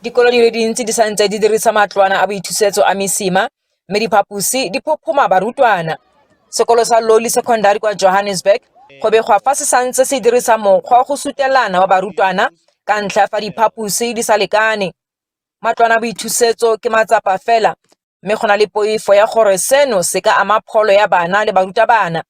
Dikolo di le dintsi di santse di dirisa matlwana a boithusetso a mesima mme diphaposi di phophoma barutwana. Sekolo sa Loli Secondary kwa Johannesburg go begwa fa se santse se dirisa mokgwa wa go sutelana wa barutwana ka ntlha ya fa diphaposi di sa lekane. Matlwana a boithusetso ke matsapa fela mme go na le poifo ya gore seno se ka ama pholo ya bana le barutabana.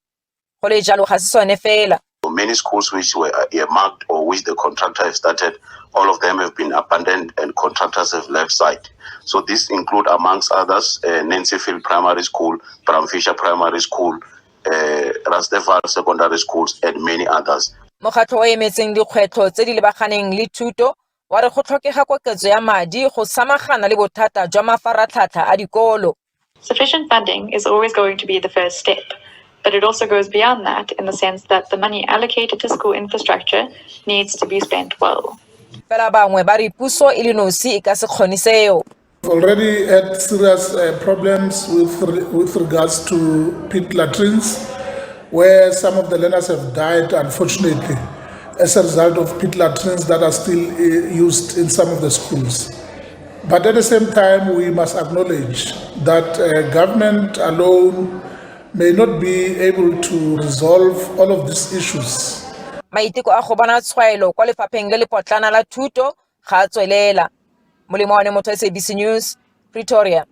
Go le jalo ga se sone fela. Many schools which were earmarked or which the contractor have started, all of them have been abandoned and contractors have left site. So this include, amongst others, Nancy Field Primary School, Bram Fischer Primary School, Rustefal Secondary Schools, and many others. Mokgatlho o emetseng dikgwetlho tse di lebaganeng le thuto wa re go tlhokega koketso ya madi go samagana le bothata jwa mafaratlhatlha a dikolo. Sufficient funding is always going to be the first step, but it also goes beyond that in the sense that the money allocated to school infrastructure needs to be spent well. Fela bangwe ba re puso e le nosi e ka se kgone seo. We've already had serious problems with regards to pit latrines, where some of the learners have died, unfortunately, as a result of pit latrines that are still used in some of the schools. But at the same time, we must acknowledge that government alone may not be able to resolve all of these issues. Maiteko a go bona tshwaelo kwa lefapheng le le potlana la thuto ga a tswelela. Molemo wa one motho, SABC News, Pretoria.